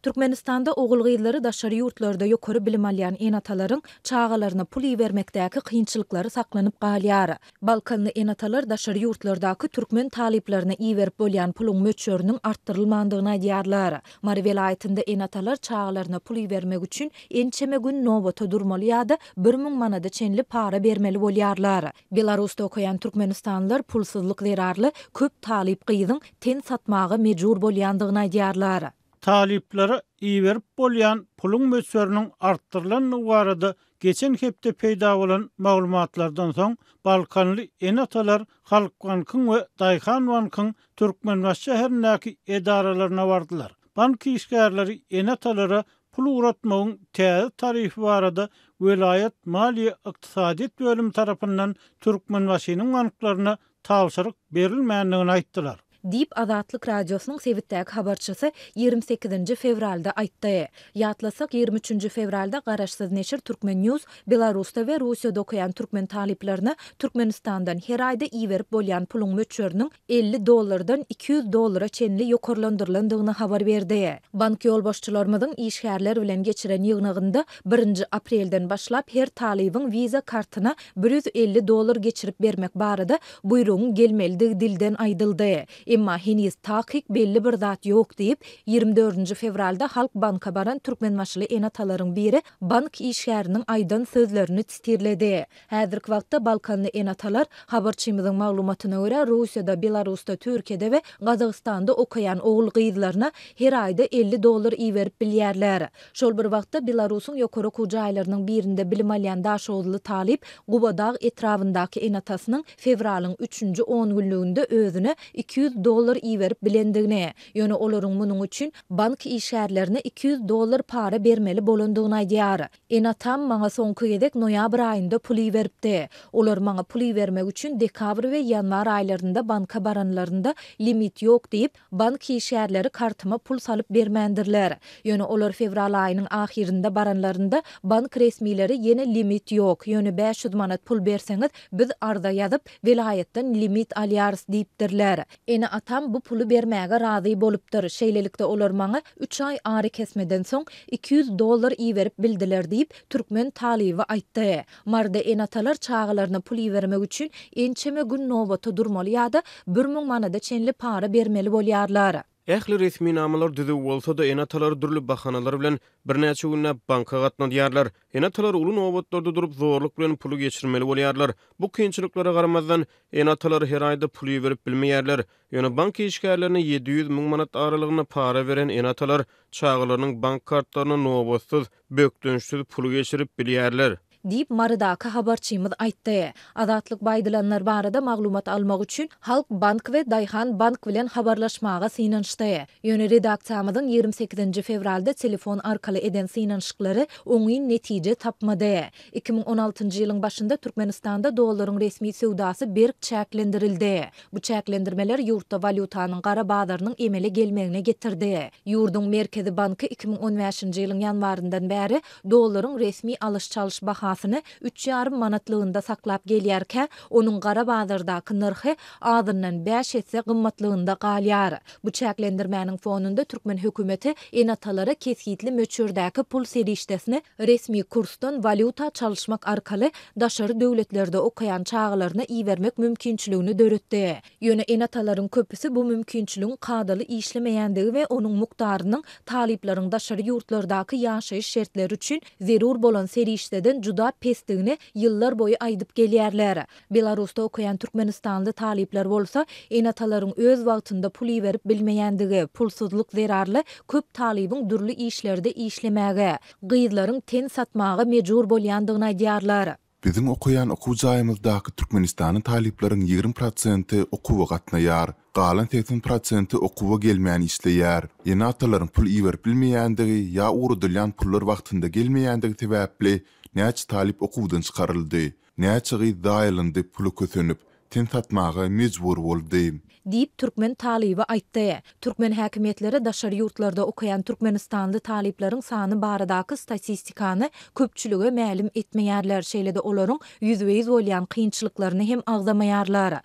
Türkmenistanda ogul-gyzlary daşary ýurtlarda ýokary bilim alýan ene-atalaryň çagalaryna pul ibermekdäki kynçylyklary saklanyp galýar. Balkanly ene-atalar daşary ýurtlardaky türkmen talyplaryna iberip bolýan puluň möçberiniň artdyrylmandygyny aýdýarlar. Mary welaýatynda ene-atalar çagalaryna pul ibermek üçin ençeme gün nobata durmaly ýa-da 1000 manada çenli para bermeli bolýarlar. Belarusda okaýan türkmenistanlylar pulsuzlyk zerarly köp talyp gyzyň ten satmaga mejbur bolýandygyny aýdýarlar. Talyplara iberip bolýan puluň möçberiniň artdyrylandygy barada geçen hepde peýda bolan maglumatlardan soň, balkanly ene-atalar Halkbankyň we Daýhanbankyň Türkmenbaşy şäherindäki edaralaryna bardylar. Bank işgärleri ene-atalara pul ugratmagyň täze tarifi barada welaýat maliýe-ykdysadyýet bölümi tarapyndan Türkmenbaşynyň banklaryna tabşyryk berilmändigini aýtdylar. Diýip, Azatlyk Radiosynyň sebitdäki habarçysy 28-nji fewralda aýtdy. Ýatlasak, 23-nji fewralda garaşsyz neşir Turkmen News Belarusda we Russiýada okaýan türkmen talyplaryna Türkmenistandan her aýda iberip bolýan puluň möçberiniň 50 dollardan 200 dollara çenli ýokarlandyrylandygyny habar berdi. Bank ýolbaşçylarymyzyň işgärler bilen geçiren ýygnagynda birinji aprelden başlap her talybyň Visa kartyna 150 dollar geçirip bermek barada buýrugyň gelmelidigi dilden aýdyldy. Emma heniz takyk belli bir zat ýok diýip, 24-nji fewralda Halkbanka baran türkmenbaşyly ene-atalaryň biri bank işgäriniň aýdan sözlerini sitirledi. Häzirki wagtda balkanly ene-atalar, habarçymyzyň maglumatyna görä, Russiýada, Belarusda, Türkiýede we Gazagystanda okaýan ogul-gyzlaryna her aýda 50 dollar iberip bilýärler. Şol bir wagtda, Belarusyň ýokary okuw jaýlarynyň birinde bilim alýan daşoguzly talyp Gubadag etrabyndaky ene-atasynyň fewralyň üçünji ongünlüginde özüne 200 dollar iberip bilendigini, ýöne olaryň munuň üçin bank işgärlerine 200 dollar para bermeli bolandygyny aýdýar. Ene-atam maňa soňky gezek noýabr aýynda pul iberipdi. Olar maňa pul ibermek üçin dekabr we ýanwar aýlarynda banka baranlarynda limit ýok diýip, bank işgärleri kartyma pul salyp bermändirler. Ýöne olar fewral aýynyň ahyrynda baranlarynda bank resmileri ýene limit ýok, ýöne 500 manat pul berseňiz, biz arza ýazyp, welaýatdan limit alýarys diýipdirler. Ene-atam bu puly bermäge razy bolupdyr. Şeýlelikde, olar maňa üç aý arakesmeden soň 200 dollar iberip bildiler diýip, türkmen talyby aýtdy. Maryda ene-atalar çagalaryna pul ibermek üçin ençeme gün nobata durmaly ýa-da 1000 manada çenli para bermeli bolýarlar. Ähli resminamalar düzüw bolsa-da, ene-atalar dürli bahanalar bilen birnäçe günläp banka gatnadýarlar. Ene-atalar uly nobatlarda durup, zorluk bilen puly geçirmeli bolýarlar. Bu kynçylyklara garamazdan, ene-atalar her aýda pul iberip bilmeýärler. Ýöne bank işgärlerine 700 müň manat aralygynda para beren ene-atalar çagalarynyň bank kartlaryna nobatsyz, bökdençsiz puly geçirip bilýärler. Diýip, Marydaky habarçymyz aýtdy. Azatlyk bu aýdylanlar barada maglumat almak üçin Halk bank we Daýhan bank bilen habarlaşmaga synanyşdy. Ýöne redaksiýamyzyň 28-nji fewralda telefon arkaly eden synanyşyklary oňyn netije tapmady. 2016-njy ýylyň başynda Türkmenistanda dollaryň resmi söwdasy berk çäklendirildi. Bu çäklendirmeler ýurtda walýutanyň gara bazarynyň emele gelmegine getirdi. Ýurduň Merkezi banky 2015-nji ýylyň ýanwaryndan bäri dollaryň resmi alyş-çalyş bahasyny üç ýarym manatlygynda saklap gelýärkä, onuň gara bazardaky nyrhy azyndan bäş esse gymmatlygynda galýar. Bu çäklendirmäniň fonunda türkmen hökümeti ene-atalara kesgitli möçberdäki pul serişdesini resmi kursdan walýuta çalyşmak arkaly daşary döwletlerde okaýan çagalaryna ibermek mümkinçiligini döretdi. Ýöne ene-atalaryň köpüsi bu mümkinçiligiň kadaly işlemeýändigi we onuň mukdarynyň talyplaryň daşary ýurtlardaky ýaşaýyş şertleri üçin zerur bolan serişdeden juda pesdigini ýyllar boýy aýdyp gelýärler. Belarusda okaýan türkmenistanly talyplar bolsa, ene-atalaryň öz wagtynda pul iberip bilmeýändigi, pulsuzlyk zerarly köp talybyň dürli işlerde işlemäge, gyzlaryň ten satmaga mejbur bolýandygyny aýdýarlar. Biziň okaýan okuw jaýymyzdaky türkmenistanly talyplaryň 20 prosenti okuwa gatnaýar. Galan 80 prosenti okuwa gelmän işleýär. Ene-atalaryň pul iberip bilmeýändigi ýa ugradylýan pullar wagtynda gelmeýändigi sebäpli näçe talyp okuwdan çykaryldy. Näçe gyz zaýalandy pula kösenip, ten satmaga mejbur boldy. Diýip, türkmen talyby aýtdy. Türkmen häkimiýetleri daşary ýurtlarda okaýan türkmenistanly talyplaryň sany baradaky statistikany köpçülige mälim etmeýärler, şeýle-de olaryň ýüzbe-ýüz bolýan kynçylyklaryny hem agzamaýarlar.